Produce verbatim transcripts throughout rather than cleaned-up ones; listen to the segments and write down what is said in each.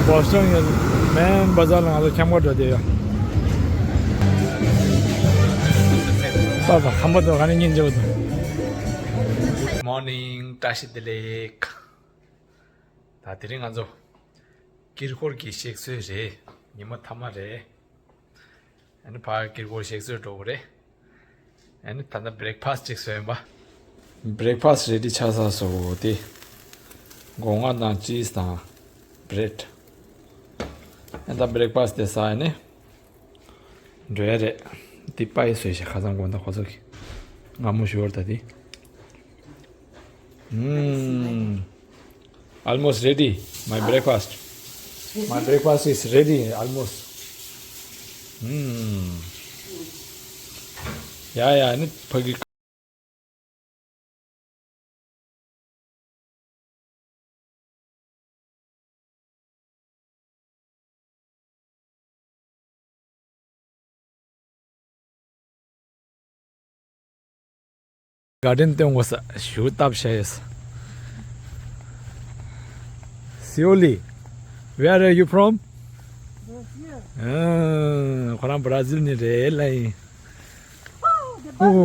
བོ་སི་ཊོན་གྱི་མེན་བ་ཛར་ལ་ང་ཚོ་འཁྱམ་ག་འགྲོ་བསྡད་ཡོད། པ་པ་ཁམ་པ་དོ་ག་ནས་ཉིན་འཇོག་དང་། Good morning. བཀྲ་ཤིས་བདེ་ལེགས། ད་དེ་རིང་ང་ཚོ་དཀྱིལ་འཁོར་གྱི་གཤེགས་གསོལ་རེད། ཉི་མ་མཐའ་མ་རེད། ཨ་ནི་ཕར་དཀྱིལ་འཁོར་གཤེགས་གསོལ་འགྲོ་དགོས་རེད། ཨ་ནི་ད་ལྟ་བྷི་རེག་ཕ་སི་ཅིག་བཟོས་ཡིན་པ། བྷི་རེག་ཕ་སི་རེ་ཌི་ཆགས་ཚར་སོང་སྟེ། སྒོ་ང་དང་ཅིས་དང་བྷི་རེཌ། ཨ་ད་བྷི་རེག་ཕ་སི་དེ་ཟ་ཡ་ནི་འགྲོ་ཡ་རེད། འདི་པ་ཡི་བཟོས་ཤག་ཁ་སང་དགོང་དག་ཁོ་ཚོ་གི་སྔ་མོ་ཞོར་ད་དེ། ཨུམ། Almost ready, my breakfast. My breakfast is ready almost. ཨུམ། ཡ་ཡ་ནི་ཕ་གི་གར་ཌེན་སྟོན་དགོས་ས་ཞུ་སྟབས་བྱས་ཡོད། སི་ཨོ་ལི། Where are you from? Brazil. ཨ། ཁོ་རང་བྷ་ར་ཟིལ་ནས་རེད་ལ་ཡིན། Oh, the ཨོ།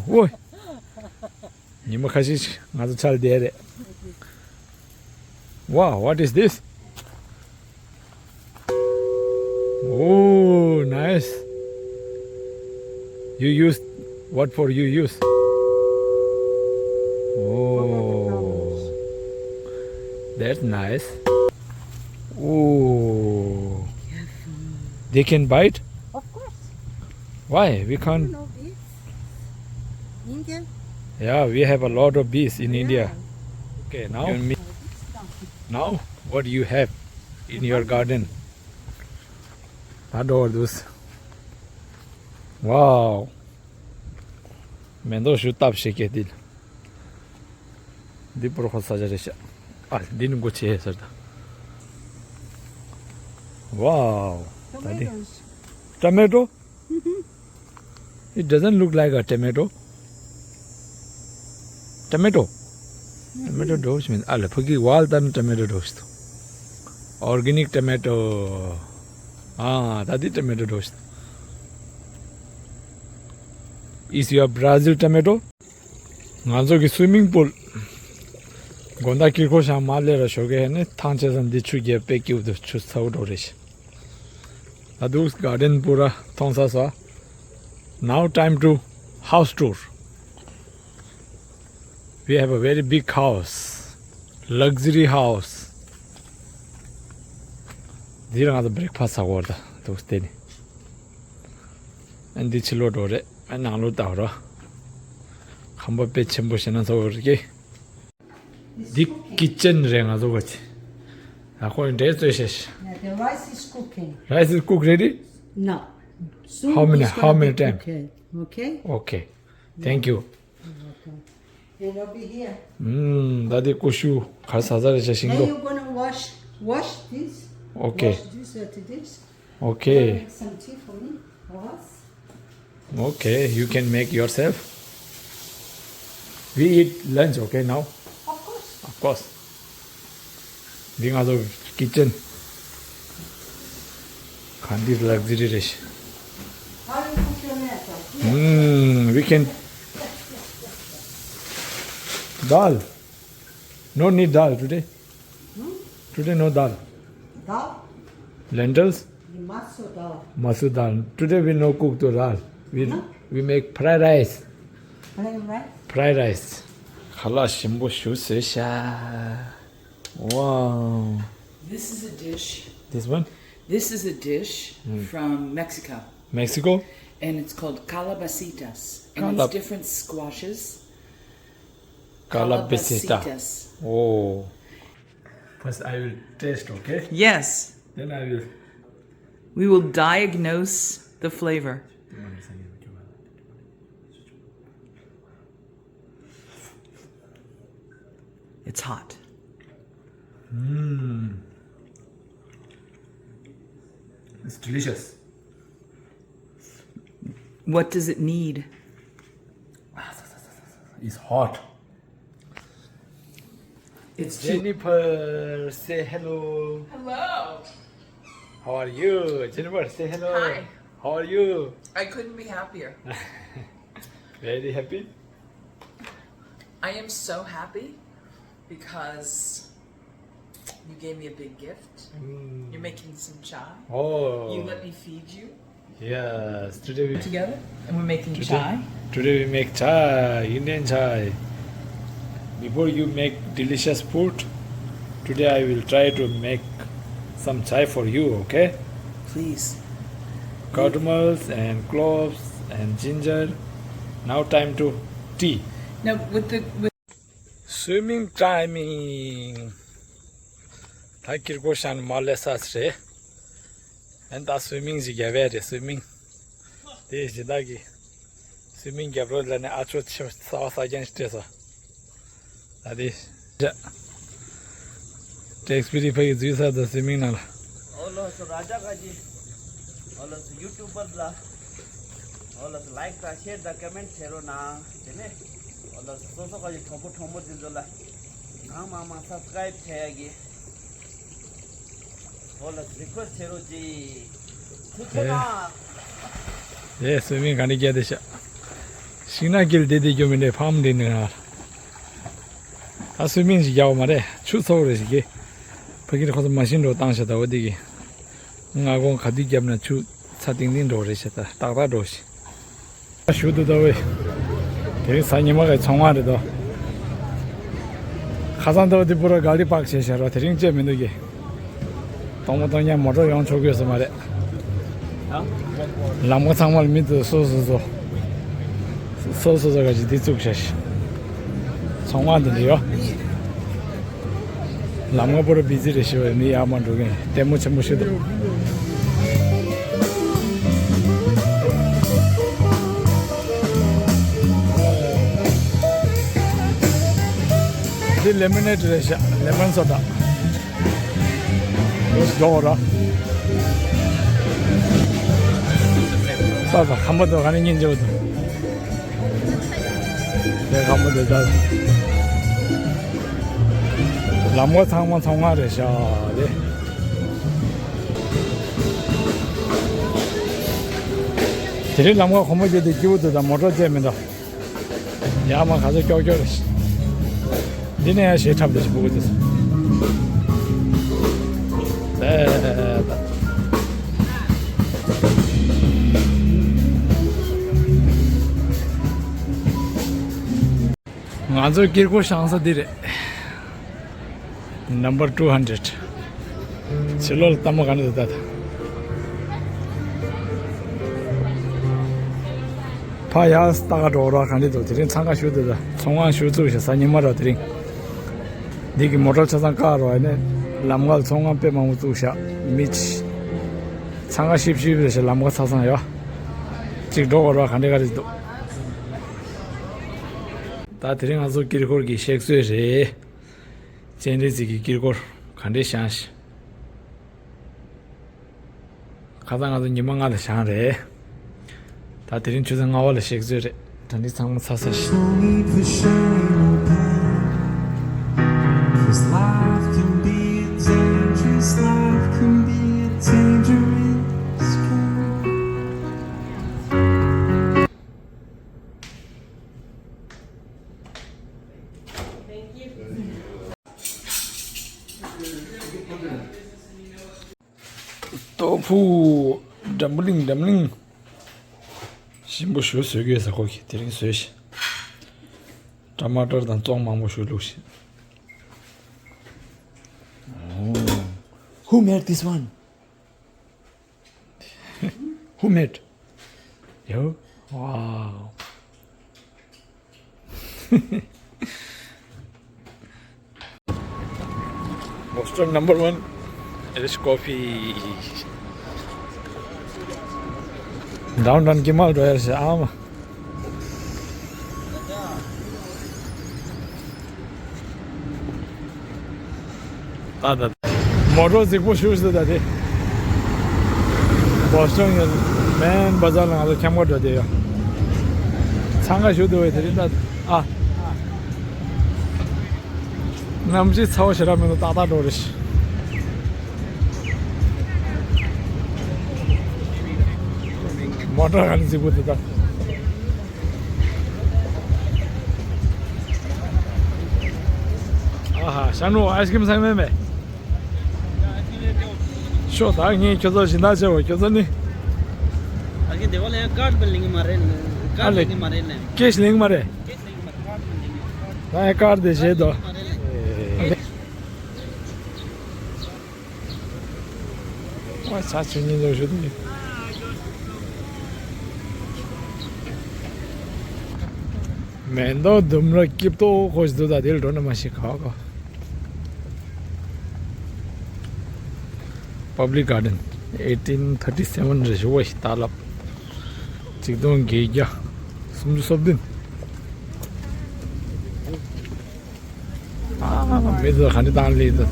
ཨོ། ཉི་མ་ཁ་ཤས་ང་ཚོ་ཆར་བསྡད་རེད། Wow, what is this? Oh, nice. You use, what for you use? Oh, that's nice. Oh, they can bite? Of course. Why? We can't. No bees. India? Yeah, we have a lot of bees in India. Okay, now you and me. Now, what do you have in your garden? ད་འགྲོ་བར་འདུག Wow. མེ་ཏོག་ཞུ་སྟབས་ཤིག་གེ་འདི། འདི་པོར་ཁོ་ས་ཆ་རེད་ཤག་ཨ། འདི་ནི་སྒོ་ཕྱེ་ཟེར་ད། Wow. ད་འདི། Tomatoes. Tomato? It doesn't look like a tomato. Tomato. Tomato འགྲོ་ཞིག་མིན། ཨ་ལ་ཕ་གི་ཝལ་དམ་tomato འགྲོ་ཞིག་འདུག Organic tomato. ཨ། ད་འདི་tomato འགྲོ་ཞིག་འདུག Is your Brazil tomato? ང་ཚོ་གི་སུའི་མིང་པུལ། དགོང་དག་དཀྱིལ་འཁོར་བཞེངས་མ་སླེབས་ར་ཞོགས་ཀས་ནི་ཐང་ཆད་ཙང་འདི་ཆུ་རྒྱབ་པས་སྐྱིད་པོ་འདུག་ཆུ་ཚ་པོ་འགྲོ་རེད་ཤག་ད་འདུག་གར་ཌེན་པུ་ར་མཐོང་ཚར་སོང་། Now time to house tour. We have a very big house. Luxury house. འདིར་ང་ཚོ་བྷི་རེག་ཕ་སི་ཟ་གོ་ར་ད་འདུག་སྟེ་ནི། ཨ་འདི་ཕྱི་ལོགས་འགྲོ་རེད། ཨ་ནང་ལོགས་ལྟ་བ་ར། ཁང་པ་དཔེ་ཆེན་པོ་ཞེ་ན་ཚ་བོ་རེད་ཀི། འདི་ཀི་ཅན་རེད་ང་ཚོ་ག་ཅི། ཨ་ཁོ་འདྲེ་བཙོས་ཤེས། Yeah, the rice is cooking. Rice is cooked ready? No. Soon How many- it's gonna how many be time? Cooking. Okay? Okay. Thank you. You're welcome. And over here. ཨུམ། ད་དེ་ཀུ་ཤུ་ག་ས་ས་རེ་ཆ་ཤིང་Then ཏོ། You're gonna wash, wash this. Okay. Wash this at this. Okay. Make some tea for me, for us. Okay, you can make yourself. We eat lunch, okay, now? Of course. Of course. འདི་ང་ཚོ་ཀི་ཅན། ག་འདི་ལག་ཛི་རི་རེད། How you cook your meat? ཨུམ། We can. Dal. No need dal today. Hmm? Today no dal. Dal? Lentils? Masoor dal. Masoor dal. Today we no cook to dal. We, No? We make fried rice. Fried rice? Fried rice. ཁ་ལག་ཞིམ་པོ་ཞིག་བཟོས་ཤག Wow. This is a dish. This one? This is a dish Mm. from Mexico. Mexico? And it's called calabacitas. And Calab- it's different squashes. Calabacita. Calabacita. Oh. First, I will taste, okay? Yes. Then I will. We will diagnose the flavor. It's hot. Mm. It's delicious. What does it need? It's hot. It's Jennifer. Say hello. Hello. How are you? Jennifer, say hello. Hi. How are you? I couldn't be happier. Very happy? I am so happy because you gave me a big gift. Mm. You're making some chai. Oh. You let me feed you. Yes, today we together and we're making today, chai. Today we make chai, Indian chai. Before you make delicious food, today I will try to make some chai for you, okay? Please. Cardamoms and cloves and ginger. Now time to tea. Now with the with Swimming timing. ད་དཀྱིལ་འཁོར་ཤར་ནས་མར་སླེབས་ས་རེད། ཨན་ད་སུའི་མིང་ཞིག་རྒྱབ་ཡས་རེད། སུའི་མིང་། དེ་གཞན་དག་གིས་སུའི་མིང་རྒྱབ་རོགས་ལབ་ནས་ཨ་ཆོ་ཆེ་གསར་པ་གསར་རྐྱང་ཞིག་སྤྲད་སོང་། ད་དེ། ཏེག་སི་པི་རི་ཕ་གི་འཛུལ་ས་དང་སུའི་མིང་ནང་ལ། ཨོ་ལོ་སོ་ར་ཇ་ཀ་ཇི། ཨོ་ལོ་སོ་ཡུ་ཊུབ་པར་ལ། ཨོ་ལོ་སོ་ལའིཀ་དང་ཤེར་དང་ཀོ་མེན་བྱེད་རོགས་གནང་། དེ་ནས་ཨོ་ལོ་སོ་སོ་སོ་ག་ཅིག་གྲོགས་པོ་གྲོགས་མོ་དེ་ཚོ་ལ་གང་མང་མང་སབ་སི་ཀ་རེབ་བྱེད་ཡ་གི། ཨོ་ལོ་རི་ཀུ་ཨེ་སི་ཊི་བྱེད་རོགས་གྱིས། ཐུགས་རྗེ་གནང་། ཨེ། སུའི་མིང་ག་འདྲ་རྒྱག་བསྡད་ཤག་ཤིང་ནགས་དཀྱིལ་བསྡད་བསྡད་རྒྱུ་མི་འདྲ་ཕམ་འདི་ནི་ང་། ད་སུའི་མིང་ཞིག་རྒྱག་པ་མ་རེད། ཆུ་ཚ་པོ་རེད་ཞིག་གི། ཕ་གིར་ཁོ་ཚོ་མ་ཤིན་འགྲོ་བཏང་ཤག་ད་བ་འདི་གི། སྔ་དགོང་ག་དུས་བརྒྱབ་ན་ཆུ་ཚ་ཏིང་ཏིང་འགྲོ་རེད་ཤག་ད་ཏག་ཏག་འགྲོ་ཞིག་ཞུ་འདུག་ད་བས། དེ་རིང་གཟའ་ཉི་མ་གི་ཚོང་ཁང་རེད་དོ། ཁ་སང་ལྟ་བུ་དེ་པུ་ར་ག་ལི་པག་བྱས་བཞག་རོགས་དེ་རིང་བཅད་མི་འདུག་གི། གཏོང་མ་གཏོང་ཉན་མོ་ཊ་ཡོང་ཆོག་གི་ཡོད་ས་མ་རེད། ལམ་ཁ་ཚང་མ་ལ་མི་འདུག་སོ་སོ་སོ། སོ་སོ་སོ་ག་ཅིག་འདི་བཙུགས་བཞག་ཤག་ཚོང་ཁང་འདི་འདྲ་ཡོད། ལམ་ཁ་པུ་ར་བི་ཛི་རེད་ཤི་བས་མི་ཡར་མར་འགྲོ་གིན་ལྟད་མོ་ཆེན་པོ་ཞིག་འདུག་འདི་ལེ་མོན་ནེ་ཌི་རེད་ཤག་ལེ་མོན་སོ་ཌ། འདུག་འགྲོ་ར། ས་ས་ཁམ་པ་འདུག་ག་ནས་ཉིན་འཇོག་འདུག་དེ་ཁམ་པ་འདུག་ད། ལམ་ཁ་ཚང་མ་ཚོང་ཁང་རེད་ཤག་དེ། དེ་རིང་ལམ་ཁ་གོམ་པ་བརྒྱབ་དེ་སྐྱིད་པོ་འདུག་ད་མོ་ཊ་བཙལ་མི་འདུག་ཡར་མར་ག་ཚོད་ཀྱོག་ཀྱོག་རེད། འདི་ནས་ཡང་ཞེ་ཁྲབ་རེད་ཞིག་སྤུ་གུ་དེ་ཚོ། ད་ང་ཚོ་དཀྱིལ་འཁོར་བཞེངས་ས་འདི་རེད། Number two hundred. ཕྱི་ལོགས་ལ་ལྟད་མོ་ག་འདྲ་འདུག་ད། ཕ་ཡར་ལྟ་ག་འགྲོ་རོགས་ག་འདྲ་འདུག་དེ་རིང་འཚང་ཁ་ཤུགས་འདུག་ད། ཚོང་ཁང་ཤུགས་བཙུགས་ཤག་གཟའ་ཉི་མ་ར་དེ་རིང་། འདི་གི་མོ་ཊ་ཆ་ཚང་བཀག་རོགས་ནས་ལམ་ཁར་ཚོང་ཁང་དཔེ་མང་པོ་བཙུགས་ཤག་མི་ཆ། འཚང་ཁ་ཤིབ་ཤིབ་རེད་ཤག་ལམ་ཁ་ཆ་ཚང་ཡོད། གཅིག་འགྲོ་ག་རོགས་ག་འདྲ་ག་རེ་འདུག་ད་དེ་རིང་ང་ཚོ་དཀྱིལ་འཁོར་གྱི་གཤེགས་གསོལ་རེད། སྤྱན་རས་གཟིགས་ཀྱི་དཀྱིལ་འཁོར་ག་འདྲས་བཞེངས་ཤག་ཁ་སང་ང་ཚོ་ཉི་མ་ལྔ་ལ་བཞེངས་རེད། ད་དེ་རིང་ཆུ་ཚོད་ལྔ་པ་ལ་གཤེགས་གསོལ་རེད། ད་འདི་ཚང་མ་ཚ་ཚ་ཞིག Don't need to shame or pain. This life can be a dangerous, life can be a dangerous game. ཏོ་ཕུ། འགྲམ་བུ་གླིང་འགྲམ་གླིང་། ཞིམ་པོ་ཞུ་བཟོས་ཀྱི་ཡོད་ས་ཁོ་གིས་དེ་རིང་བཟོས་ཤག་ཊ་མ་ཊར་དང་བཙོང་མང་པོ་ཞུ་བླུགས་ཤག Who made this one? Who made? You? Wow. Boston number one Irish coffee. Downtown Kimal Royal ཤག་ཨ་མ། ད་ད། མོ་ཊ་རྫིག་པོ་ཞིག་ཟེར་ད་དེ། བོ་སི་ཊོན་གྱི་མེན་བ་ཛར་ལ་ང་ཚོ་འཁྱམ་ག་འགྲོ་བསྡད་ཡོད། འཚང་ཁ་ཞུ་འདུག་བས་དེ་རིང་ད། ཨ། གནམ་གཤིས་ཚ་བོ་ཞེ་དྲག་མེད་འདུག་ཏག་ཏག་འགྲོ་རེད། མོ་ཊ་ག་ནས་རྫིག་པོ་འདུག་ད། ཨ་ཧ། ཤ་ནུ་ཨའི་སི་ཀྲིམ་ཟ་མེད་མེད། ཤོག་ད་ངས་ཁྱོད་ཚོ་སྦྱིན་བདག་བྱེད་པ། ཁྱོད་ཚོ་ནི། ཨ་ཀི་དེ་བ་ལ་ཡང་ཀར་དེ་ལེན་གི་མ་རེད། ཀར་ཨ་ལེ། ལེན་གི་མ་རེད་ནས། ཀེཤ་ལེན་གི་མ་རེད། ཀེཤ་ལེན་གི་མ་རེད། ཀར་དེ་ལེན་གི་མ་རེད། ད་ཡང་ཀར་དེ་བྱེད་དོ། ཨ་ལེ། ཨ་ལེ། ཨ་ཆ་ཆུ་ཉིན་ལོ་ཞུ་དུ་ཡིན། མེ་ཏོག་ལྡུམ་ར་སྐྱིད་ཏོག་ཁོ་ཞིག་འདུག་ད་དེ་ལ་འགྲོ་ན་མ་ཤེས་ག་ག Public Garden eighteen thirty seven རེ་ཞུ་བ་ཞིག་ད་ལབ། ཆིག་སྟོང་བརྒྱད་བརྒྱ་སུམ་ཅུ་སོ་བདུན། ཨ། མི་ཚོ་ག་འདྲ་བཏང་ལེ་འདུག་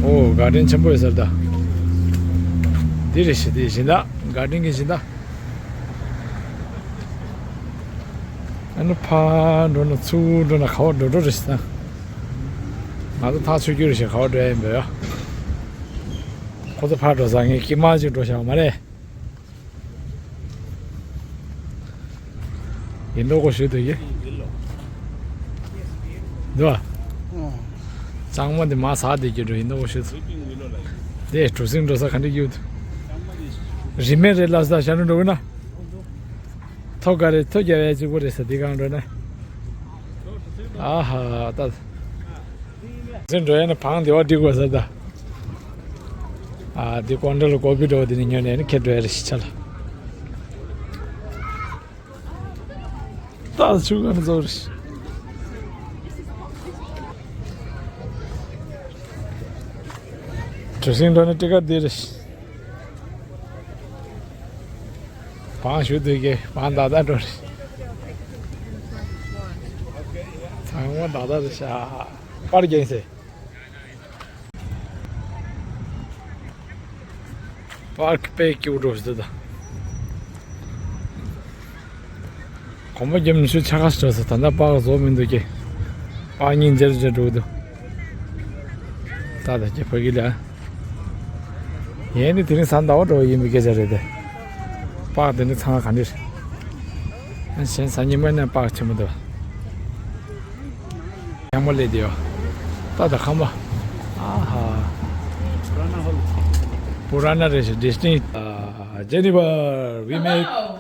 ཨོ། གར་ཌེན་ཆེན་པོ་ཡོད་ས་རེད་ད། འདི་རེད་ཤི། འདི་སྦྱིན་བདག་གར་ཌེན་གྱི་སྦྱིན་བདག་ཨ་ནི་ཕར་འགྲོ་ན་ཚུར་འགྲོ་ན་ག་བ་འགྲོ་འགྲོ་རེད་ཤི་ད། ང་ཚོ་ཐག་ཆོད་རྒྱུ་རེད་ཤི། ག་བ་འགྲོ་ཡ་ཡིན་པ་ཡ། ཁོ་ཚོ་ཕར་འགྲོ་ས་ངས་ཀྱི་མ་ཅིག་འགྲོ་བཞག་མ་རེད། ཡིན་འགྲོ་གོ་ཞུ་དུ་ཡི། འདུག་ཨ། གཙང་མ་འདི་མ་ཟག་དེ་གྱི་འགྲོ་ཡིན་འགྲོ་གོ་ཞུ་དུ། དེ་གྲུ་གཟིངས་འགྲོ་ས་ག་འདྲ་ཡོད། རི་མེ་རེད་ལ་ས་ཤ་འགྲོ་འགྲོ་གི་ན། ཐོ་ག་རེད། ཐོ་རྒྱ་བའི་གཅིག་པོ་རེད་ས་དེ་གང་འགྲོ་ན། ཨ་ཧ་ད། གྲུ་གཟིངས་འགྲོ་ཡ་ན་བང་དེ་བ་འགྲིག་གོ་ས་ད། ཨ་དེ་ཀོང་ཏྲ་ལ་ཀོ་པི་འགྲོ་བ་དེ་ནི་ཉོ་ནས་ནི་ཁྱེར་འགྲོ་ཡ་རེད་ཤི་ཆ་ལ། ད་ཆུ་ག་ནས་ཚོར། གྲུ་གཟིངས་འགྲོ་ནས་ཏི་ཀ་འདི་རེད། བང་ཞུ་དུས་ཀྱི་བང་ད་ད་འགྲོ་རེད། ཚང་མ་ད་ད་རེད་ཤག་པར་རྒྱན་ཟེར། པར་དཔེ་སྐྱིད་པོ་འགྲོ་ཞིག་འདུག་ད། གོམ་པ་རྒྱབ་ནས་ཆུ་ཆ་ཁ་ཞིག་འགྲོ་ས། ད་ལྟ་པར་བཟོ་མི་འདུག་གི། པར་གཉིས་འཛེར་འཛེར་འགྲོ་གི་འདུག་ད་ད་ཀྱི་ཕ་གི་ལ། ཡས་ནི་དེ་རིང་གཟའ་ཟླ་བ་འགྲོ་བ་ཡིན་པའི་སྐད་ཆ་རེད་དེ། པར་དེ་ནི་ཚང་མ་ག་འདྲ་རེད། གཞན་གཟའ་ཉི་མ་ནས་པར་ཆེན་པོ་འདུག་ཡང་མོ་ལེ་དེ་ཡོ། ཏ་ཏ་ཁམ་པ། ཨ་ཧ། Purana རེད་ཤག Disney. Uh, Jennifer, we make Hello.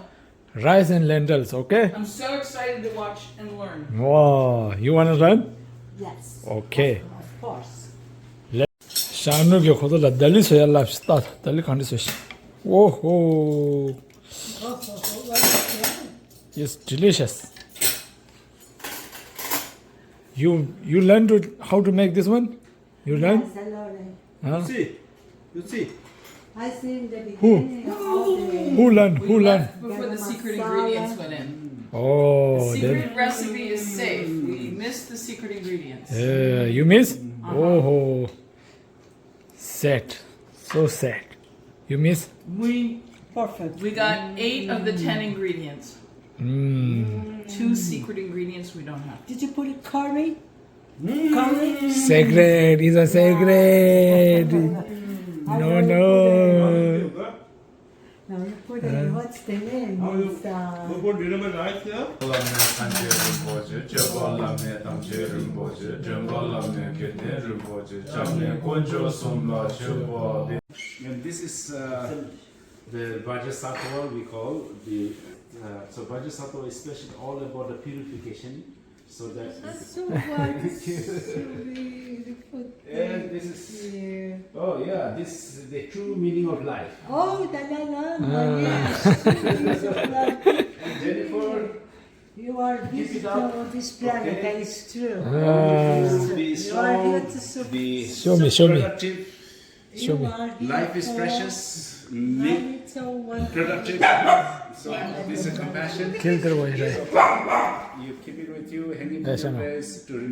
Rice and lentils, okay? I'm so excited to watch and learn. Wow, you wanna learn? Yes. Okay. Of course. ཤ་ནུ་གི་ཁོ་ཚོ་ལ་དལ་ལི་བཟོ་ཡ་ལབ་ཤག་ཏ་དལ་ལི་གང་འདྲ་བཟོ་ཤག་ཨོ་ཧོ། Oh, oh, oh, what is that? It's delicious. You, you learn to, how to make this one? You learn? Yes, I learned. Huh? See, you see. I see in the Who? Beginning of all the Who learn? We Who learn? Left before the secret ingredients went in. Oh, the secret then recipe is safe. We missed the secret ingredients. Uh, you miss? Uh-huh. Oh, sad. So sad. You miss? We Perfect. We got eight of the ten ingredients. Mm. Two secret ingredients we don't have. Did you put a curry? Curry? Secret is a secret. No, no. No, you put it. What's the name? It's, uh, བླ་མེད་ཐམས་ཅད་རིན་པོ་ཆེ། སྤྱོད་པ་བླ་མེད་ཐམས་ཅད་རིན་པོ་ཆེ། འདྲེན་པ་བླ་མེད་དགེ་འདུན་རིན་པོ་ཆེ། སྐྱབས་གནས་དཀོན་མཆོག་གསུམ་ལ་མཆོད་པ་འབུལ། And this is, uh, the Vajrasattva we call the, uh, so Vajrasattva is special all about the purification, so that That's so wonderful. And this is, oh yeah, this is the true meaning of life. Oh, Dalai Lama, yes. True meaning of life. And Jennifer, you are visitor of this planet, that is true. You are here to serve. Show me, show me. Show me. Life is precious. Make productive. So this is compassion. Kill the way, right? You keep it with you, hang it in your place to remember.